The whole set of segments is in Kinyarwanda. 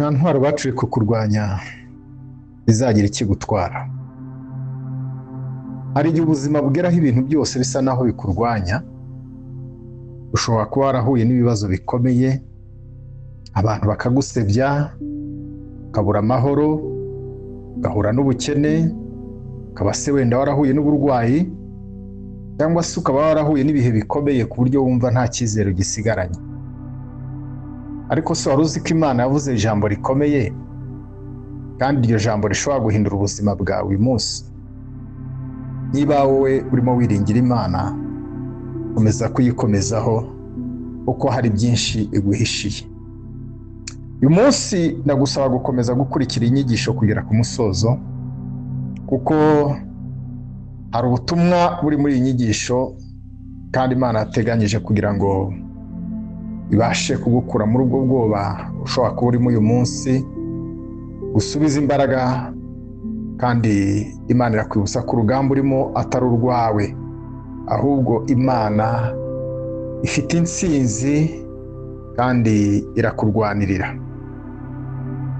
Nta ntwaro baciye kukurwanya izagira ikigutwara. Hari igihe ubuzima bugeraho ibintu byose bisa naho bikurwanya. Ushobora kuba warahuye n'ibibazo bikomeye, abantu bakagusebya, ukabura amahoro, ugahura n'ubukene, ukaba se wenda warahuye n'uburwayi, cyangwa se ukaba warahuye n'ibihe bikomeye ku buryo wumva nta cyizere ugisigaranye. Ariko se wari uzi ko Imana yavuze ijambo rikomeye, kandi iryo jambo rishobora guhindura ubuzima bwawe uyu munsi? Niba wowe urimo wiringira Imana, komeza kuyikomezaho kuko hari byinshi iguhishiye. Uyu munsi ndagusaba gukomeza gukurikira inyigisho kugera ku musozo, kuko hari ubutumwa buri muri iyi nyigisho kandi Imana yateganyije kugira ngo ibashe kugukura muri ubwo bwoba ushobora kuba urimo uyu munsi, gusubiza imbaraga, kandi Imana irakwibutsa ko urugamba urimo atari urwawe, ahubwo Imana ifite intsinzi kandi irakurwanirira.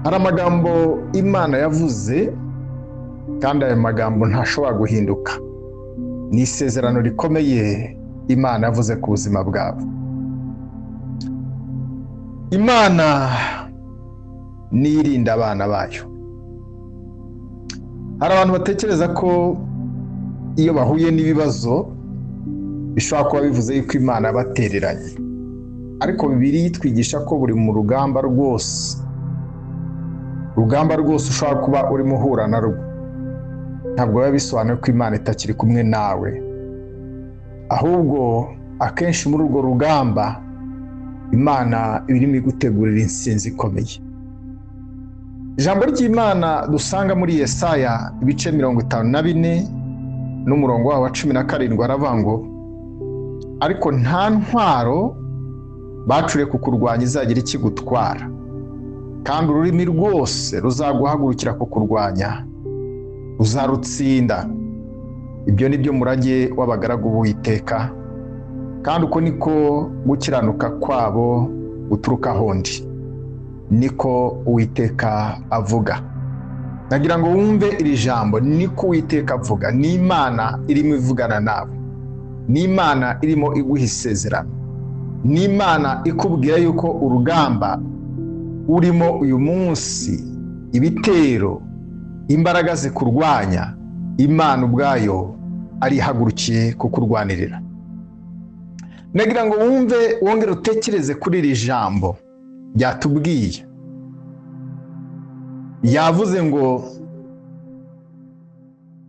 Hari amagambo Imana yavuze kandi aya magambo ntashobora guhinduka. Ni isezerano rikomeye Imana yavuze ku buzima bwawe. Imana nirinda abana bayo. Hari abantu batekereza ko iyo bahuye n'ibibazo bishobora kuba bivuze yuko Imana yabatereranye, ariko Bibiliya itwigisha ko buri mu rugamba rwose, urugamba rwose ushobora kuba urimo uhura narwo, ntabwo biba bisobanuye ko Imana itakiri kumwe nawe, ahubwo akenshi muri urwo rugamba Imana iba irimo igutegurira intsinzi ikomeye. Ijambo ry'Imana dusanga muri Yesaya ibice 54 n'umurongo wawo wa 17 aravuga ngo: ariko nta ntwaro bacuriye kukurwanya izagira ikigutwara, kandi ururimi rwose ruzaguhagurukira kukurwanya uzarutsinda. Ibyo ni byo murage w'abagaragu b'Uwiteka, kandi uko niko gukiranuka kwabo guturuka ahondi, niko Uwiteka avuga. Nagira ngo wumve iri jambo, niko Uwiteka avuga. Ni Imana irimo ivugana nawe, ni Imana irimo iguha isezerano, ni Imana ikubwira yuko urugamba urimo uyu munsi, ibitero, imbaraga zikurwanya, Imana ubwayo ari ihagurukiye kukurwanirira. Nagira ngo wumve, wongere utekereze kuri iri jambo ryatubwiye. Yavuze ngo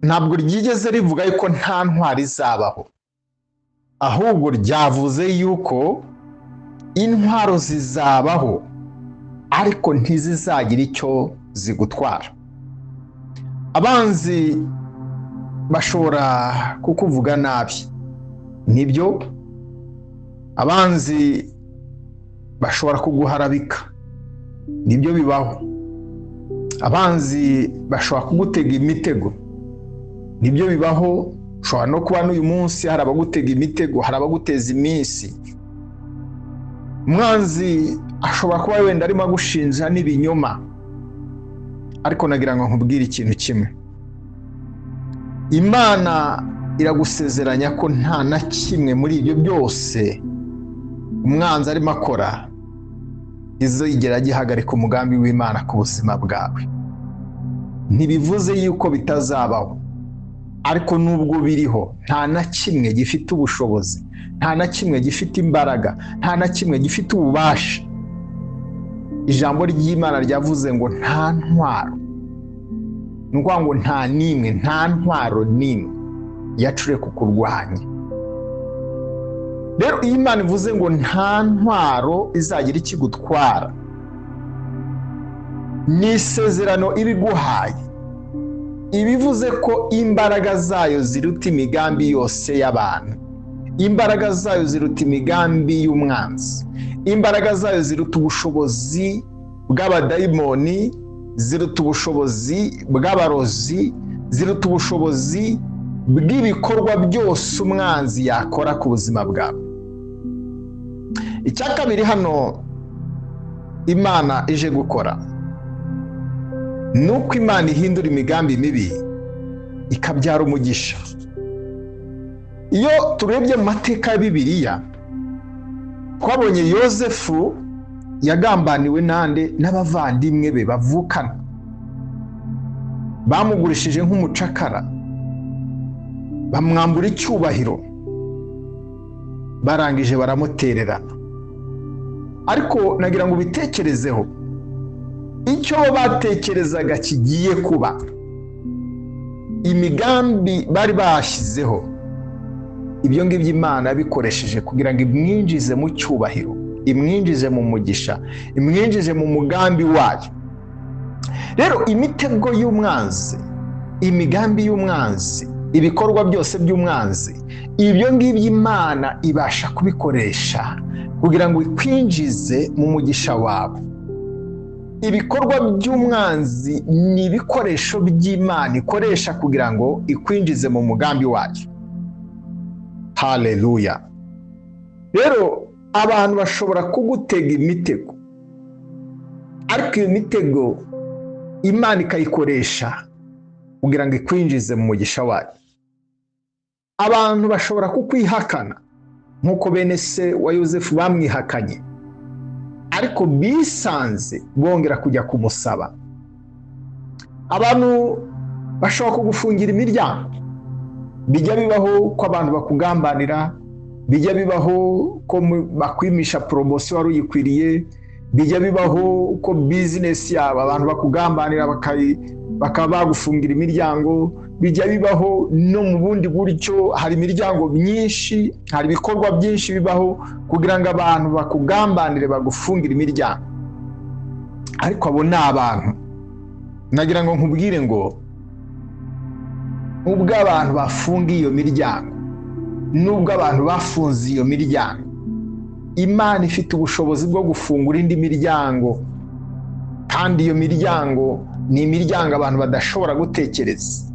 ntabwo ryigeze rivuga yuko nta ntwari izabaho, ahubwo ryavuze yuko intwaro zizabaho ariko ntizizagira icyo zigutwara. Abanzi bashobora kukuvuga nabi, nibyo. Abanzi bashobora kuguharabika, nibyo bibaho. Abanzi bashobora kugutega imitego, nibyo bibaho. Ushobora no kuba n'uyu munsi hari abagutega imitego, hari abaguteza iminsi. Umwanzi ashobora kuba wenda arimo agushinja n'ibinyoma, ariko nagira ngo nkubwire ikintu kimwe: Imana iragusezeranya ko nta na kimwe muri ibyo byose umwanzi arimo akora izigera gihagarika umugambi w'Imana ku buzima bwawe. Ntibivuze yuko bitazabaho, ariko nubwo biriho nta na kimwe gifite ubushobozi, nta na kimwe gifite imbaraga, nta na kimwe gifite ububasha. Ijambo ry'Imana ryavuze ngo nta ntwaro, ni ukuvuga ngo nta n'imwe, nta ntwaro n'imwe yacuriye kukurwanya. Rero iyo Imana ivuze ngo nta ntwaro izagira ikigutwara, ni isezerano ibiguhaye, ibivuze ko imbaraga zayo ziruta imigambi yose y'abantu, imbaraga zayo ziruta imigambi y'umwanzi, imbaraga zayo ziruta ubushobozi bw'abadayimoni, ziruta ubushobozi bw'abarozi, ziruta ubushobozi bw'ibikorwa byose umwanzi yakora ku buzima bwawe. Icya kabiri hano Imana ije gukora, Ni uko Imana ihindura imigambi mibi ikabyara umugisha. Iyo turebye mu mateka ya Bibiliya, twabonye Yozefu yagambaniwe nande? N'abavandimwe be bavukana, bamugurishije nk'umucakara, bamwambura icyubahiro, barangije baramutererana. Ariko nagira ngo ubitekerezeho, icyo batekerezaga kigiye kuba, imigambi bari bashyizeho, ibyo ngibyo Imana yabikoresheje kugira ngo imwinjize mu cyubahiro, imwinjize mu mugisha, imwinjize mu mugambi wayo. Rero imitego y'umwanzi, imigambi y'umwanzi, ibikorwa byose by'umwanzi, ibyo ngibyo Imana ibasha kubikoresha kugira ngo ikwinjize mu mugisha wawe. Ibikorwa by'umwanzi ni ibikoresho by'Imana ikoresha kugira ngo ikwinjize mu mugambi wayo. Haleluya. Rero abantu bashobora kugutega imitego, ariko iyo mitego Imana ikayikoresha kugira ngo ikwinjize mu mugisha wayo. Abantu bashobora kukwihakana nk'uko bene se wa Yozefu bamwihakanye, ariko bisanze bongera kujya kumusaba. Abantu bashobora kugufungira imiryango. Bijya bibaho ko abantu bakugambanira, bijya bibaho ko bakwimisha poromosiyo wari uyikwiriye, bijya bibaho ko bizinesi yabo abantu bakugambanira bakaba bagufungira imiryango, bijya bibaho no mu bundi buryo. Hari imiryango myinshi, hari ibikorwa byinshi bibaho kugira ngo abantu bakugambanire bagufungire imiryango. Ariko abo ni abantu. Nagira ngo nkubwire ngo ubwo abantu bafunga iyo miryango, nubwo abantu bafunze iyo miryango, Imana ifite ubushobozi bwo gufungura indi miryango, kandi iyo miryango ni imiryango abantu badashobora gutekereza.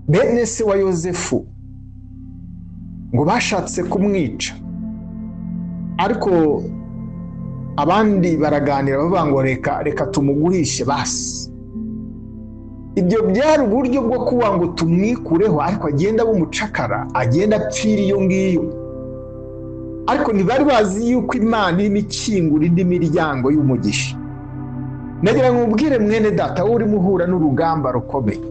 Bene se wa Yozefu ngo bashatse kumwica, ariko abandi baraganira bavuga ngo reka tumugurishe basi. Ibyo byari uburyo bwo kuba ngo tumwikureho, ariko agenda bumucakara, agenda apfira iyo ngiyo. Ariko ntibari bazi yuko Imana irimo ikingura indi miryango y'umugisha. Nagira ngo ubwire mwene data, wowe urimo uhura n'urugamba rukomeye,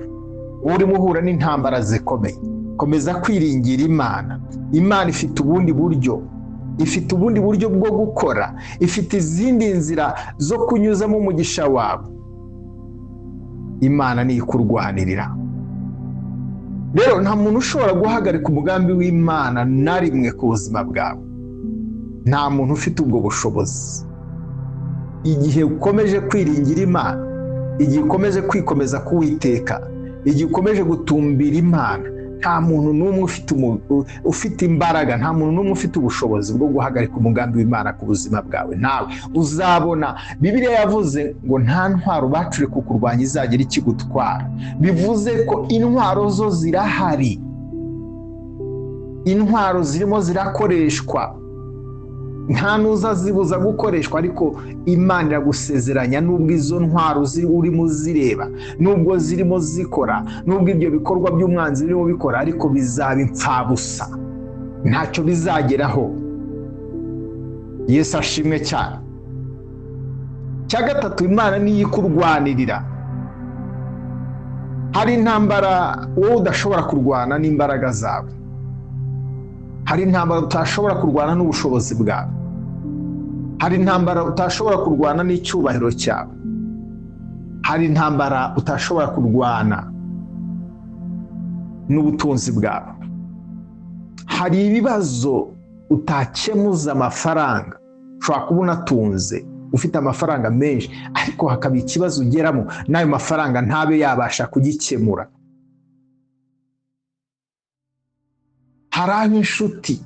wowe urimo uhura n'intambara zikomeye, komeza kwiringira Imana. Imana ifite ubundi buryo, ifite ubundi buryo bwo gukora, ifite izindi nzira zo kunyuzamo umugisha wawe. Imana niyo ikurwanirira. Rero nta muntu ushobora guhagarika umugambi w'Imana na rimwe ku buzima bwawe. Nta muntu ufite ubwo bushobozi. Igihe ukomeje kwiringira Imana, igihe ukomeje kwikomeza kuwiteka, igihe ukomeje gutumbira Imana, nta muntu n'umwe ufite imbaraga, nta muntu n'umwe ufite ubushobozi bwo guhagarika umugambi w'Imana ku buzima bwawe. Nawe uzabona. Bibiliya yavuze ngo nta ntwaro bacure kukurwanya izagira ikigutwara. Bivuze ko intwaro zo zirahari, intwaro zirimo zirakoreshwa, nta nuza zibuza gukoreshwa, ariko Imana iragusezeranya nubwo izo ntwaro urimo zireba, nubwo zirimo zikora, nubwo ibyo bikorwa by'umwanzi birimo bikora, ariko bizaba impfabusa, ntacyo bizageraho. Yesu ashimwe cyane. Cya gatatu, Imana niyo ikurwanirira. Hari intambara wowe udashobora kurwana n'imbaraga zawe, hari intambara utashobora kurwana n'ubushobozi bwawe, hari intambara utashobora kurwana n'icyubahiro cyawe, hari intambara utashobora kurwana n'ubutunzi bwawe, hari ibibazo utakemuza amafaranga. Ushobora kuba unatunze ufite amafaranga menshi, ariko hakaba ikibazo ugeramo n'ayo mafaranga ntabe yabasha kugikemura. Hari aho inshuti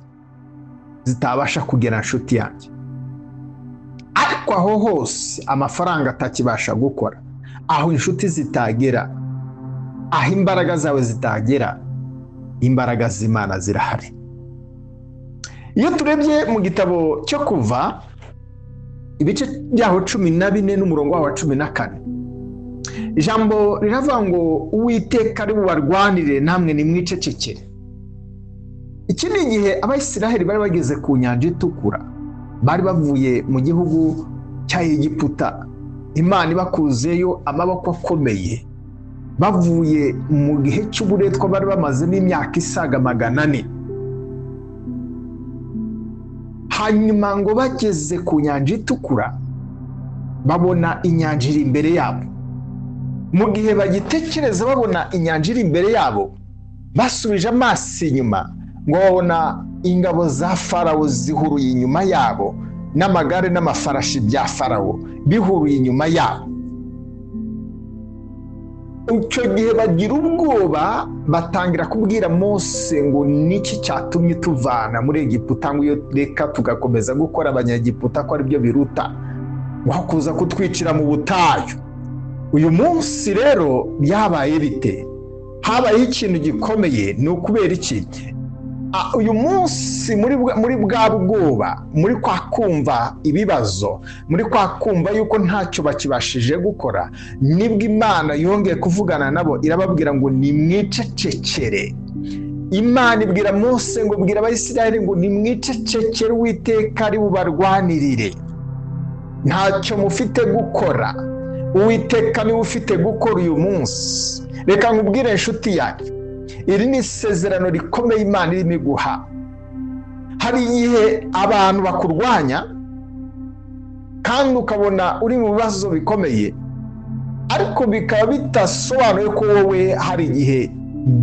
zitabasha kugera, inshuti yanjye, ariko aho hose amafaranga atakibasha gukora, aho inshuti zitagera, aho imbaraga zawe zitagera, imbaraga z'Imana zirahari. Iyo turebye mu gitabo cyo Kuva, ibice byaho 14 n'umurongo wa 14, Ijambo riravuga ngo Uwiteka ari bubarwanire namwe nimwicecekere. Iki ni igihe Abayisiraheli bari bageze ku nyanja itukura, bari bavuye mu gihugu cya Egiputa, Imana ibakuzeyo amaboko akomeye, bavuye mu gihe cy'uburetwa bari bamazemo imyaka isaga 400. Hanyuma ngo bageze ku nyanja itukura, babona inyanja iri imbere yabo. Mu gihe bagitekereza babona inyanja iri imbere yabo, basubije amaso inyuma ngo babona ingabo za Farawo zihuruye inyuma yabo, n'amagare n'amafarashi bya Farawo bihuruye inyuma yabo. Icyo gihe bagira ubwoba, batangira kubwira Mose ngo niki cyatumye tuvana muri Egiputa, ngo iyo reka tugakomeza gukora abanyagiputa ko aribyo biruta wakuza kutwicira mu butayu. Uyu munsi rero byabaye bite? Habayeho ikintu gikomeye. Ni ukubera iki? Uyu munsi muri bwa bwoba, muri kwa kumva ibibazo, muri kwa kumva yuko ntacyo bakibashije gukora, nibwo Imana yongeye kuvugana nabo irababwira ngo nimwicecekere. Imana ibwira Mose ngo bwira Abayisiraheli ngo nimwicecekere, Uwiteka ari bubarwanirire. Ntacyo mufite gukora, Uwiteka niwe ufite gukora uyu munsi. Reka nkubwire inshuti yanjye, iri ni isezerano rikomeye Imana irimo iguha. Hari igihe abantu bakurwanya kandi ukabona uri mu bibazo bikomeye, ariko bikaba bidasobanuye ko wowe hari igihe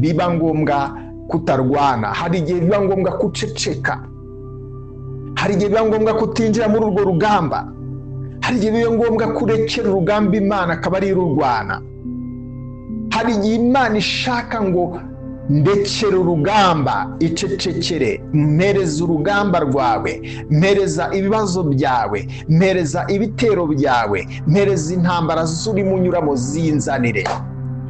biba ngombwa kutarwana, hari igihe biba ngombwa kuceceka, hari igihe biba ngombwa kutinjira muri urwo rugamba, hari igihe biba ngombwa kurekera urugamba Imana akaba ari irurwana. Hari igihe Imana ishaka ngo ndekera urugamba, icecekere, mpereza urugamba rwawe, mpereza ibibazo byawe, mpereza ibitero byawe, mpereza intambara zurimo unyuramo zinzanire.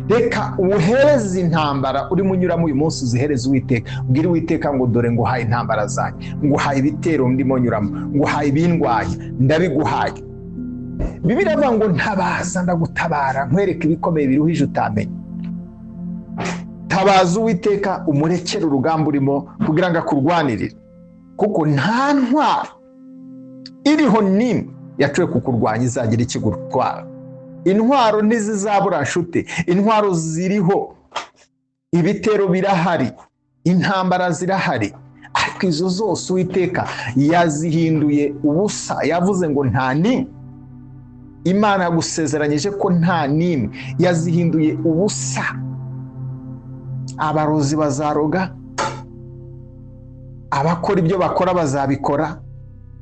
Reka uhereze intambara urimo unyuramo uyu munsi, uzihereze Uwiteka. Ubwire Uwiteka ngo dore nguhaye intambara zanjye, nguhaye ibitero ndimo nyuramo, nguhaye ibindwanya, ndabiguhaye. Bibiliya iravuga ngo ntabaza ndagutabara, nkwereke ibikomeye biruhije utamenya. Tabaza Uwiteka umurekere urugamba urimo kugira ngo akurwanirire, kuko nta ntwaro iriho n'imwe yacuwe kukurwanya izagira ikigutwara. Intwaro ntizizabura nshuti, intwaro ziriho, ibitero birahari, intambara zirahari, ariko izo zose Uwiteka yazihinduye ubusa. Yavuze ngo nta n'imwe. Imana yagusezeranyije ko nta n'imwe, yazihinduye ubusa. Abarozi bazaroga, abakora ibyo bakora bazabikora,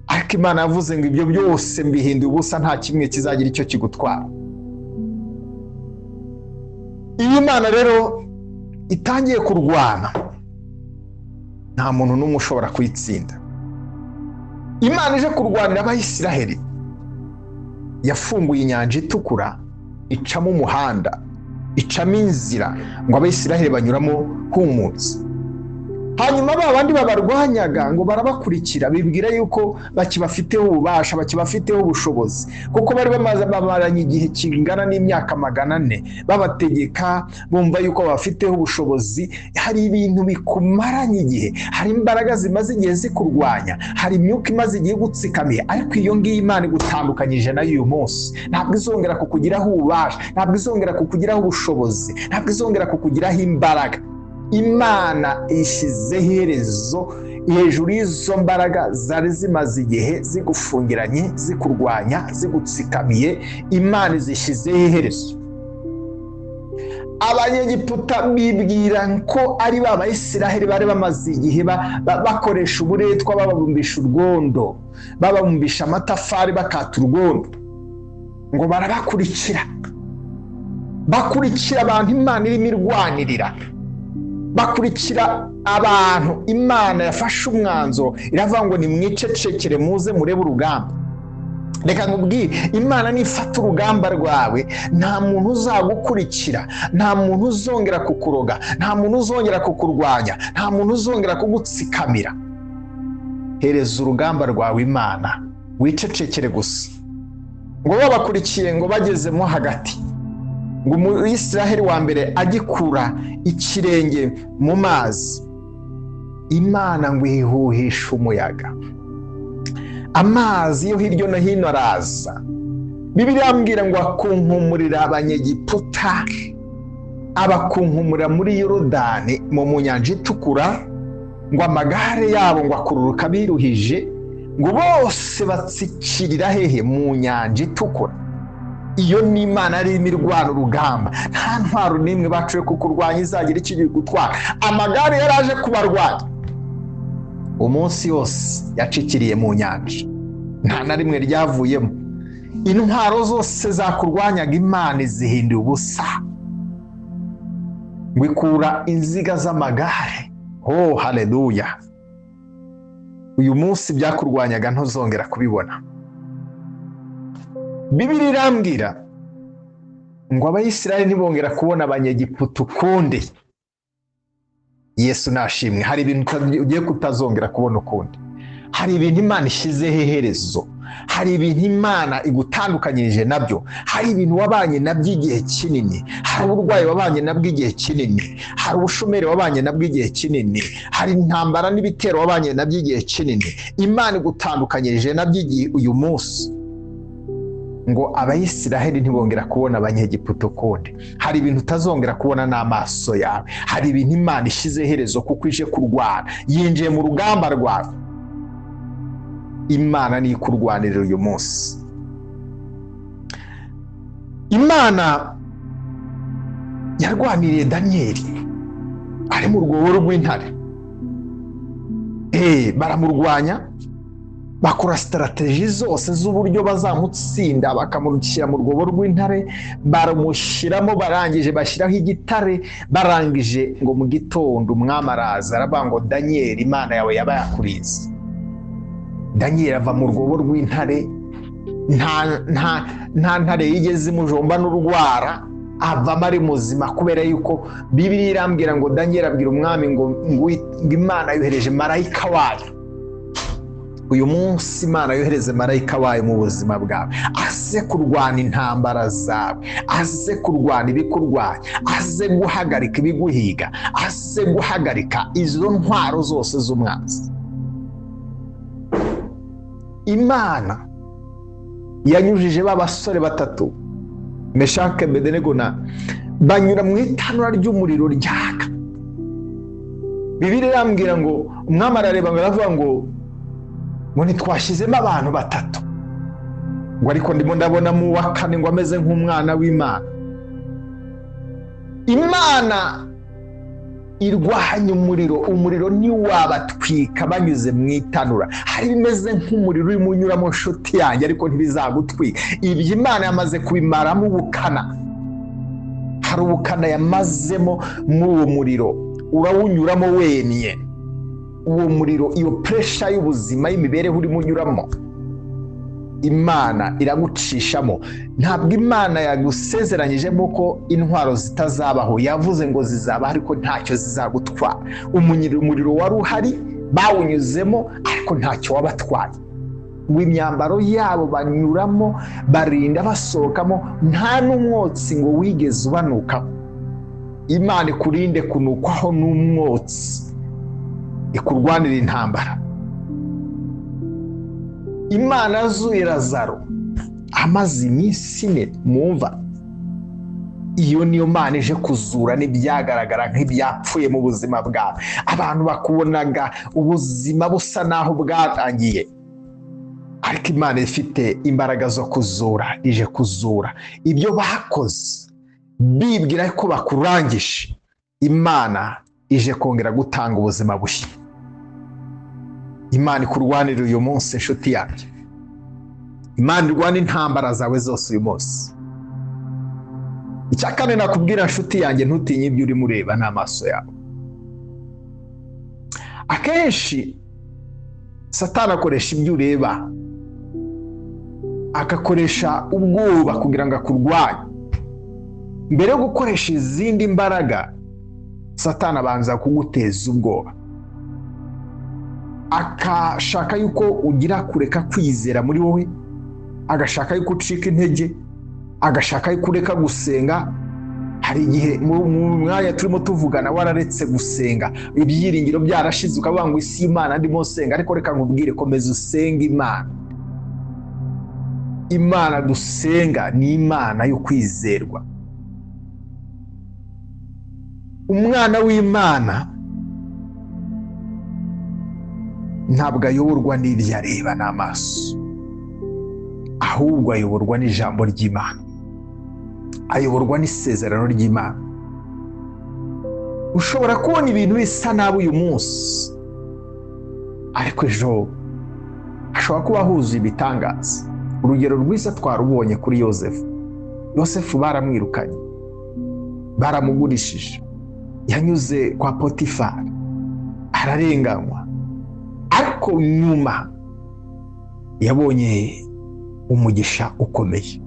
ariko Imana yavuze ngo ibyo byose mbihinduye ubusa, nta kimwe kizagira icyo kigutwara. Iyo Imana rero itangiye kurwana, nta muntu n'umwe ushobora kuyitsinda. Imana ije kurwanira Abayisiraheli, yafunguye inyanja itukura, icamo umuhanda, icamo inzira ngo Abayisiraheli banyuramo humutse. Hanyuma ba bandi babarwanyaga ngo barabakurikira, bibwira yuko bakibafiteho ububasha, bakibafiteho ubushobozi, kuko bari bamaranye igihe kingana n'imyaka 400 babategeka, bumva yuko babafiteho ubushobozi. Hari ibintu bikumaranye igihe, hari imbaraga zimaze igihe zikurwanya, hari imyuka imaze igihe igutsikamiye, ariko iyo ngiyo Imana igutandukanyije nayo uyu munsi. Ntabwo izongera kukugiraho ububasha, ntabwo izongera kukugiraho ubushobozi, ntabwo izongera kukugiraho imbaraga. Imana ishyizeho iherezo hejuru y'izo mbaraga zari zimaze igihe zigufungiranye, zikurwanya, zigutsikamiye. Imana izishyizeho iherezo. Abanyegiputa bibwira ko ari ba Bayisiraheli bari bamaze igihe bakoresha uburetwa, bababumbisha urwondo, bababumbisha amatafari, bakata urwondo, ngo barabakurikira, bakurikira abantu Imana irimo irwanirira, bakurikira abantu Imana yafashe umwanzuro iravuga ngo nimwicecekere muze murebe urugamba. Reka nkubwire, Imana nifata urugamba rwawe, nta muntu uzagukurikira, nta muntu uzongera kukuroga, nta muntu uzongera kukurwanya, nta muntu uzongera kugutsikamira. Hereza urugamba rwawe Imana, wicecekere gusa. Ngo babakurikiye ngo bagezemo hagati, Ngo Umuyisiraheli wa mbere agikura ikirenge mu mazi, Imana ngo ihuhishe umuyaga, amazi yo hirya no hino araza. Bibiliya irambwira ngo akunkumurira Abanyegiputa, abakunkumurira muri Yorodani mu nyanja itukura, ngo amagare yabo ngo akururuka biruhije, ngo bose batsikirira hehe? Mu nyanja itukura. Iyo ni Imana yarimo irwana urugamba, nta ntwaro n'imwe baciye kukurwanya izagira icyo gutwara. Amagare yaraje kubarwanya umunsi yose yacikiriye mu nyanja, nta na rimwe ryavuyemo. Intwaro zose zakurwanyaga Imana izihinduye ubusa, ngo ikura inziga z'amagare. Oh, haleluya! Uyu munsi byakurwanyaga ntuzongera kubibona. Bibiliya irambwira ngo Abayisiraheli ntibongera kubona Abanyegiputa ukundi. Yesu nashimwe. Hari ibintu ugiye kutazongera kubona ukundi. Hari ibintu Imana ishyizeho iherezo, hari ibintu Imana igutandukanyirije nabyo, hari ibintu wabanye nabyo igihe kinini, hari uburwayi wabanye nabwo igihe kinini, hari ubushomeri wabanye nabwo igihe kinini, hari intambara n'ibitero wabanye nabyo igihe kinini. Imana igutandukanyirije nabyo igihe uyu munsi. Ngo Abayisiraheli ntibongera kubona Abanyegiputa ukundi. Hari ibintu utazongera kubona n'amaso yawe. Hari ibintu Imana ishyize iherezo kuko ije kurwana, yinjiye mu rugamba rwawe. Imana niyo ikurwanirira uyu munsi. Imana yarwaniriye Daniyeli ari mu rwobo rw'intare. Baramurwanya, bakora strategy zose z'uburyo bazamutsinda, bakamushyira mu rwobo rw'intare, baramushyiramo, barangije bashyiraho igitare, barangije ngo mu gitondo umwami araza aravuga ngo Daniyeli, Imana yawe yaba yakurinze. Daniyeli ava mu rwobo rw'intare, nta ntare yigeze imujomba n'urwara, avamo ari muzima, kubera yuko Bibiliya irambwira ngo Daniyeli abwira umwami ngo Imana yohereje marayika wayo. Uyu munsi Imana yohereze marayika wayo mu buzima bwawe, aze kurwana intambara zawe, aze kurwana ibikurwanya, aze guhagarika ibiguhiga, aze guhagarika izo ntwaro zose z'umwanzi. Imana yanyujije ba basore batatu, Meshake, Abedenego na banyura mu itanura ry'umuriro ryaka. Bibiliya irambwira ngo umwami arareba ngo aravuga ngo ntitwashyizemo abantu batatu, ngo ariko ndimo ndabona mu wa kane ngo ameze nk'umwana w'Imana. Imana irwanya umuriro, umuriro ntiwabatwika banyuze mu itanura. Hari bimeze nk'umuriro urimo unyuramo nshuti yanjye, ariko ntibizagutwika. Ibyo Imana yamaze kubimaramo ubukana. Hari ubukana yamazemo muri uwo muriro, urawunyuramo wemye. Uwo muriro, iyo pressure y'ubuzima y'imibereho urimo unyuramo, Imana iragucishamo. Ntabwo Imana yagusezeranyijemo ko intwaro zitazabaho, yavuze ngo zizaba ariko ntacyo zizagutwara. Umuriro wari uhari bawunyuzemo ariko ntacyo wabatwaye. Ngo imyambaro yabo banyuramo barinda basohokamo, nta n'umwotsi ngo wigeze ubanukaho. Imana ikurinde kunukwaho n'umwotsi, ikurwanira intambara. Imana yazuye Lazaro amaze iminsi ine mu mva. Iyo niyo Mana ije kuzura n'ibyagaragara nk'ibyapfuye mu buzima bwawe. Abantu bakubonaga ubuzima busa naho bwatangiye, ariko Imana ifite imbaraga zo kuzura, ije kuzura ibyo bakoze bibwira ko bakurangije. Imana ije kongera gutanga ubuzima bushya. Imana ikurwanira uyu munsi inshuti yanjye. Imana irwana intambara zawe zose uyu munsi. Icya kane nakubwira nshuti yanjye, ntutinye ibyo urimo ureba n'amaso yawe. Akenshi Satani akoresha ibyo ureba, agakoresha ubwoba kugira ngo akurwanye. Mbere yo gukoresha izindi mbaraga, Satani abanza kuguteza ubwoba, akashaka yuko ugira kureka kwizera muri wowe, agashaka yuko ucika intege, agashaka yuko ureka gusenga, Hari igihe mu mwanya turimo tuvugana wararetse gusenga, ibyiringiro byarashize, ukavuga ngo isi Imana ndimo nsenga. Ariko reka nkubwire, komeza usenge Imana. Imana dusenga ni Imana yo kwizerwa. Umwana w'Imana ntabwo ayoborwa n'ibyo areba n'amaso, ahubwo ayoborwa n'ijambo ry'Imana, ayoborwa n'isezerano ry'Imana. Ushobora kubona ibintu bisa nabi uyu munsi, ariko ejo hashobora kuba huzuye ibitangaza. Urugero rwiza twarubonye kuri Yosefu. Yosefu baramwirukanye, baramugurishije, yanyuze kwa Potifari ararenganywa, ariko nyuma yabonye umugisha ukomeye.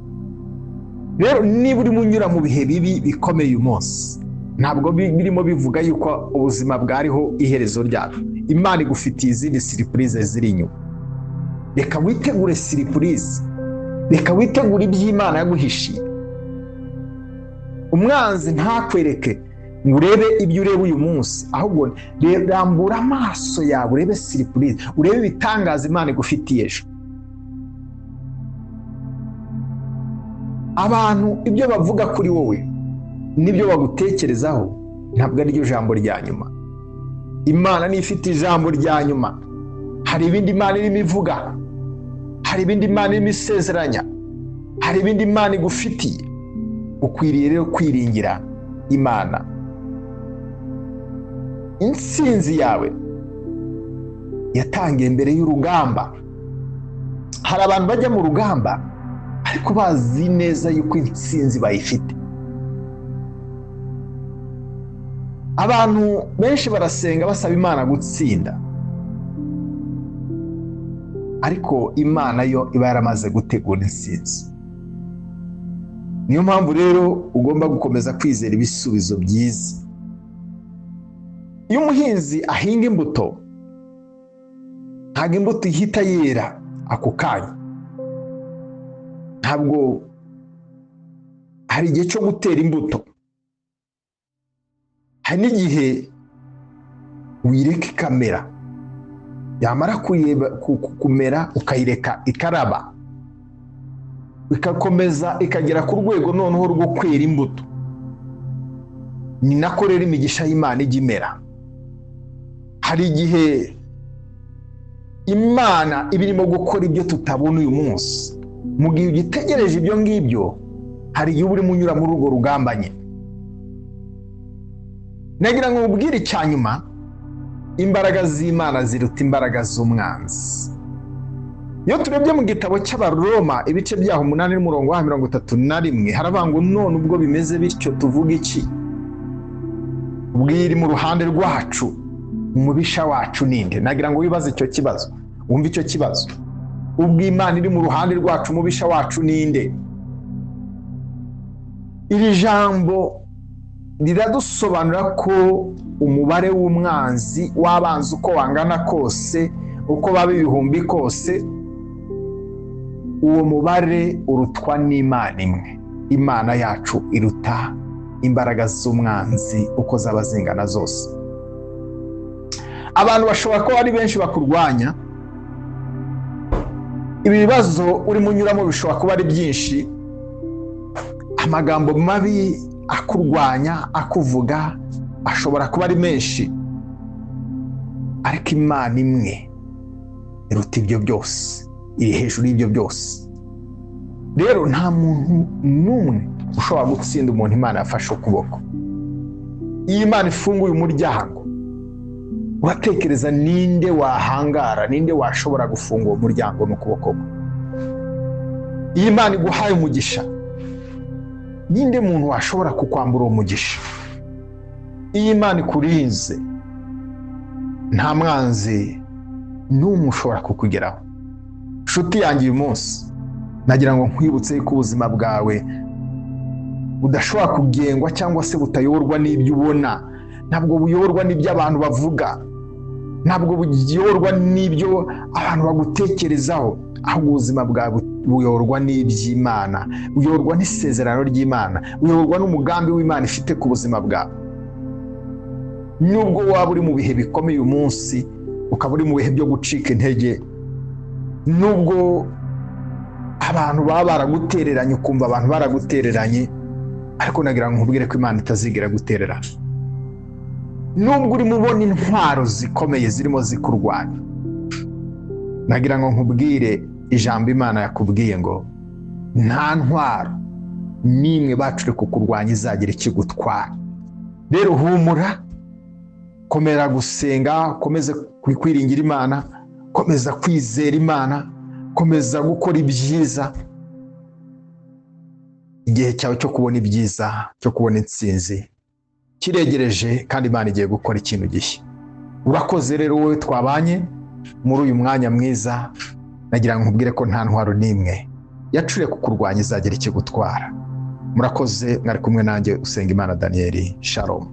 Rero niba urimo unyura mu bihe bibi bikomeye uyu munsi, ntabwo birimo bivuga yuko ubuzima bwariho iherezo ryabyo. Imana igufitiye izindi siripurize ziri inyuma. Reka witegure siripurize, reka witegure iby'Imana yaguhishiye. Umwanzi ntakwereke ngo urebe ibyo ureba uyu munsi, ahubwo rambura amaso yawe urebe siripurize, urebe ibitangaza Imana igufitiye ejo. Abantu ibyo bavuga kuri wowe n'ibyo bagutekerezaho ntabwo ari ryo jambo rya nyuma. Imana niyo ifite ijambo rya nyuma. Hari ibindi Imana irimo ivuga, hari ibindi Imana irimo isezeranya, hari ibindi Imana igufitiye. Ukwiriye rero kwiringira Imana. Intsinzi yawe yatangiye mbere y'urugamba. Hari abantu bajya mu rugamba ariko bazi neza yuko intsinzi bayifite. Abantu benshi barasenga basaba Imana gutsinda, ariko Imana yo iba yaramaze gutegura intsinzi. Niyo mpamvu rero ugomba gukomeza kwizera ibisubizo byiza. Iyo umuhinzi ahinga imbuto, ntabwo imbuto ihita yera ako kanya. Ntabwo hari igihe cyo gutera imbuto, hari n'igihe uyireka ikamera, yamara kumera ukayireka ikaraba, ikakomeza ikagera ku rwego noneho rwo kwera imbuto. Ni nako rero imigisha y'Imana ijya imera. Hari igihe Imana iba irimo gukora ibyo tutabona uyu munsi. Mu gihe ugitegereje ibyo ngibyo, hari igihe uba urimo unyura muri urwo rugamba nyine. Nagira ngo nkubwire icya nyuma, imbaraga z'Imana ziruta imbaraga z'umwanzi. Iyo turebye mu gitabo cy'Abaroma ibice byaho 8 n'umurongo wa 31, haravuga ngo none ubwo bimeze bityo tuvuga iki? Ubwiri mu ruhande rwacu, umubisha wacu ninde? Nagira ngo wibaze icyo kibazo, wumve icyo kibazo. Ubwo Imana iri mu ruhande rwacu, umubisha wacu ninde? Iri jambo riradusobanura ko umubare w'umwanzi w'abanzi uko wangana kose, uko baba ibihumbi kose, uwo mubare urutwa n'Imana imwe. Imana yacu iruta imbaraga z'umwanzi uko zaba zingana zose. Abantu bashobora kuba ari benshi bakurwanya, ibibazo urimo unyuramo bishobora kuba ari byinshi, amagambo mabi akurwanya akuvuga ashobora kuba ari menshi, ariko Imana imwe iruta ibyo byose, iri hejuru y'ibyo byose. Rero nta muntu n'umwe ushobora gutsinda umuntu Imana yafashe ukuboko. Iyo Imana ifunguye umuryango, uratekereza ninde wahangara, ninde washobora gufunga uwo muryango n'ukuboko kwe? Iyo Imana iguhaye umugisha, ninde muntu washobora kukwambura uwo mugisha? Iyo Imana ikurinze, nta mwanzi n'umwe ushobora kukugeraho. Nshuti yanjye, uyu munsi nagira ngo nkwibutse ko ubuzima bwawe budashobora kugengwa cyangwa se butayoborwa n'ibyo ubona. Ntabwo buyoborwa n'ibyo abantu bavuga, ntabwo buyoborwa n'ibyo abantu bagutekerezaho, ahubwo ubuzima bwawe Buyoborwa n'iby'Imana, buyoborwa n'isezerano ry'Imana, buyoborwa n'umugambi w'Imana ifite ku buzima bwawe. Nubwo waba uri mu bihe bikomeye uyu munsi, ukaba uri mu bihe byo gucika intege, nubwo abantu baba baragutereranye, ukumva abantu baragutereranye, ariko nagira ngo nkubwire ko Imana itazigera gutererana. Nubwo urimo ubona intwaro zikomeye zirimo zikurwanya, nagira ngo nkubwire ijambo Imana yakubwiye ngo nta ntwaro n'imwe bacure kukurwanya izagira ikigutwara. Rero humura, komera gusenga, ukomeze kwiringira Imana, komeza kwizera Imana, komeza gukora ibyiza. Igihe cyawe cyo kubona ibyiza, cyo kubona intsinzi kiregereje, kandi Imana igiye gukora ikintu gishya. Urakoze rero wowe twabanye muri uyu mwanya mwiza. Nagira ngo nkubwire ko nta ntwaro n'imwe yacuriye kukurwanya izagira ikigutwara. Murakoze, mwari kumwe nanjye Usengimana Daniel. Shalom.